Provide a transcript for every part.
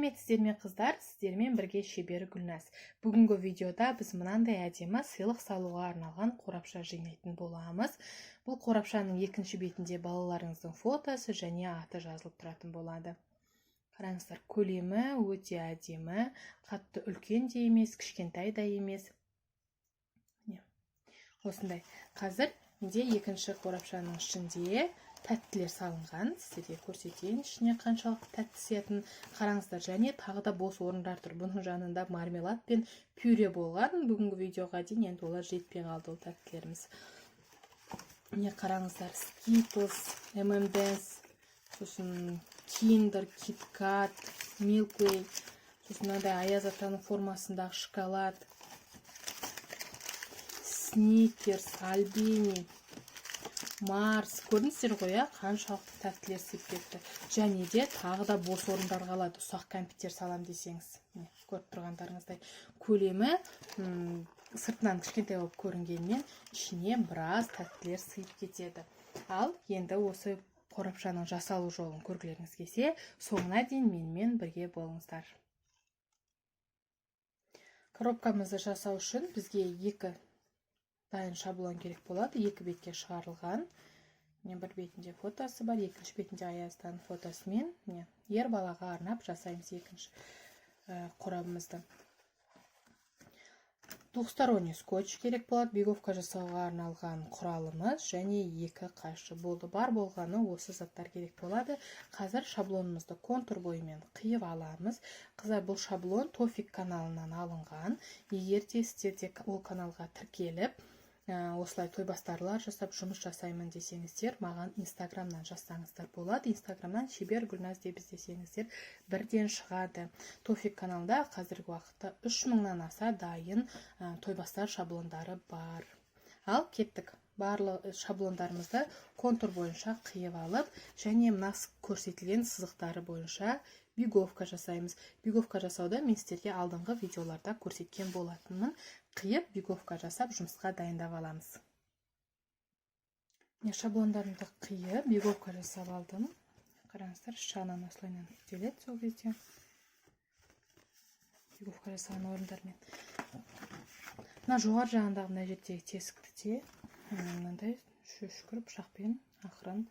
Сәлеметсіздер ме, қыздар? Сіздермен бірге шебер Гүлназ. Бүгінгі видеода біз мынандай әдемі сыйлық салуға арналған қорапша жинайтын боламыз. Бұл қорапшаның екінші бетінде балаларыңыздың фотосы және аты жазылып тұратын болады. Қараңыздар, көлемі өте әдемі, қатты үлкен де емес, кішкентай да емес. Осындай. Қазір менде екінші қорапшаның ішінде тәттілер салынған. Сіздерге көрсетейін ішіне қаншалықты тәтті сиятынын. Қараңыздар, және тағы да бос орындар тұр. Бұның жанында мармелад пен пюре болған. Бүгінгі видеоға дейін енді олар жетпей қалды, ол тәттілеріміз. Міне, қараңыздар, Skittles, M&M's, сосын Kinder, KitKat, Milky Way, сосын мынандай Аяз атаның формасындағы шоколад, Сникерс, Альбини, Марс. Көрдіңіздер ғой, иә, қаншалықты тәттілер сыйып кетті. Және де тағы да бос орындар қалады, ұсақ кәмпиттер салам десеңіз. Міне, көріп тұрғандарыңыздай, көлемі сыртынан кішкентай болып көрінгенмен, ішіне біраз тәттілер сыйып кетеді. Ал енді осы қорапшаның жасалу жолын көргілеріңіз келсе, соңына дейін менімен бірге болыңыздар. Коробкамызды жасау үшін бізге екі дайын шаблон керек болады, екі бетке шығарылған. Міне, бір бетінде фотосы бар, екінші бетінде Аяз атаның фотосымен. Міне, ер балаға арнап жасаймыз екінші қорабымызды. Двухсторонний скотч керек болады, биговка жасауға арналған құралымыз және екі қайшы болды. Бар болғаны осы заттар керек болады. Қазір шаблонымызды контур бойымен қиып аламыз. Қыздар, бұл шаблон Тофик каналынан алынған. Егер де сіздер де ол каналға тіркеліп, осылай тойбастарлар жасап жұмыс жасаймын десеңіздер, маған Инстаграмнан жазсаңыздар болады. Инстаграмнан шебер Гүлназ деп іздесеңіздер, бірден шығады. Тофик каналында қазіргі уақытта 3000-нан аса дайын тойбастар шаблондары бар. Ал кеттік. Барлық шаблондарымызды контур бойынша қиып алып, және мына көрсетілген сызықтары бойынша биговка жасаймыз. Биговка жасауды мен сіздерге алдыңғы видеоларда көрсеткен болатынмын. Қиып, биговка жасап, жұмысқа дайындап аламыз. Міне, шаблондарымды қиып, биговка жасап алдым. Қараңыздар, іш жағынан осылайынан үктеледі сол кезде биговка жасаған орындармен. Мына жоғары жағындағы мына жердегі тесікті де мынандай үшкір пышақпен ақырын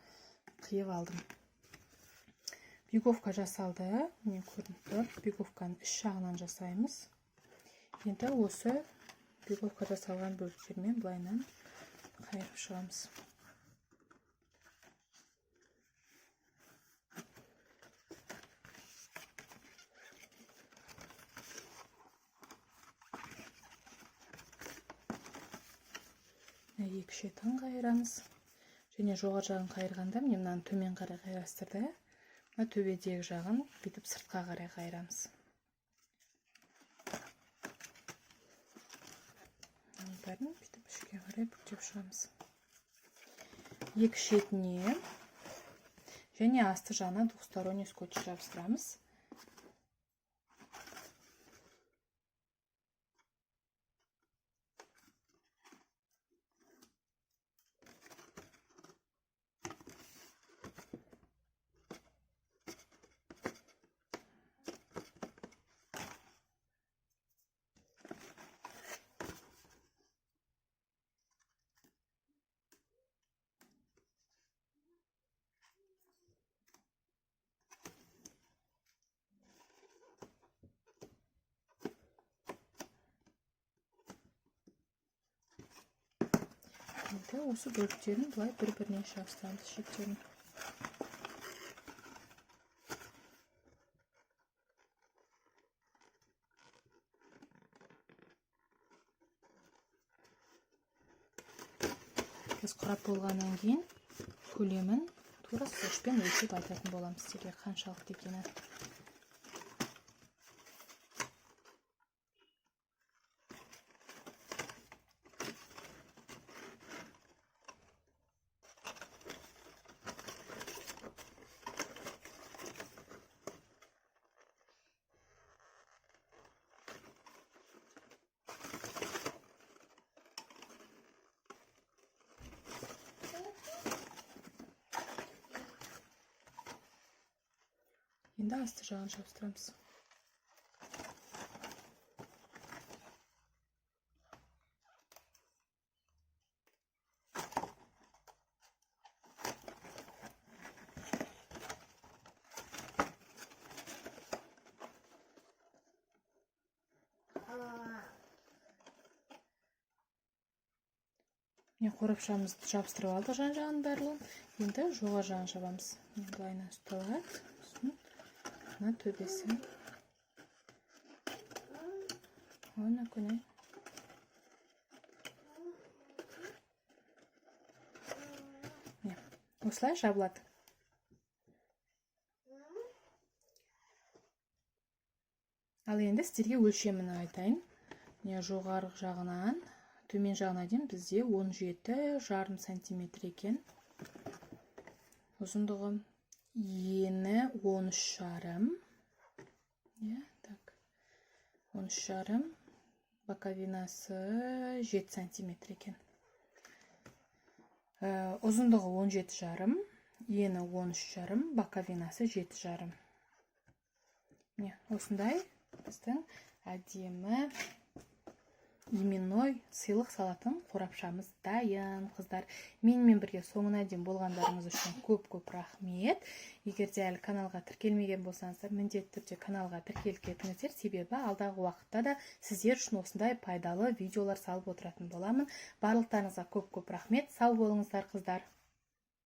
қиып алдым. Биговка жасалды, міне, көрініп тұр. Биговканы іш жағынан жасаймыз. Енді осы биговка жасалған бөліктермен былайынан қайырып шығамыз. Екі шетін қайырамыз және жоғары жағын қайырғанда, міне, мынаны төмен қарай қайырасыздар да, мына төбедегі жағын бүйтіп сыртқа қарай қайырамыз. Бәрін бүйтіп ішке қарай бүктеп шығамыз екі шетіне және асты жағына двухсторонний скотч жабыстырамыз. Енді осы бөліктерін былай бір біріне жабыстырамыз, шеттерін. Біз құрап болғаннан кейін көлемін тура скотчпен өлшеп айтатын боламыз сіздерге, қаншалықты екенін. Енді асты жағын жабыстырамыз. Міне, қорапшамызды жабыстырып алдық жан жағын барлығын. Енді жоғары жағын жабамыз. Міне, былайынан ұсталады, сосын мына төбесі оны көне. Міне, осылай жабылады. Ал енді сіздерге өлшемін айтайын. Міне, жоғарғы жағынан төмен жағына дейін бізде 17,5 сантиметр екен ұзындығы, ені 13,5, иә, так, 13,5, боковинасы 7 сантиметр екен. Ұзындығы 17,5, ені 13,5, боковинасы 7,5. Міне, осындай біздің әдемі именной сыйлық салатын қорапшамыз дайын. Қыздар, менімен бірге соңына дейін болғандарыңыз үшін көп-көп рахмет. Егер де әлі каналға тіркелмеген болсаңыздар, міндетті түрде каналға тіркеліп кетіңіздер, себебі алдағы уақытта да сіздер үшін осындай пайдалы видеолар салып отыратын боламын. Барлықтарыңызға көп-көп рахмет. Сау болыңыздар, қыздар.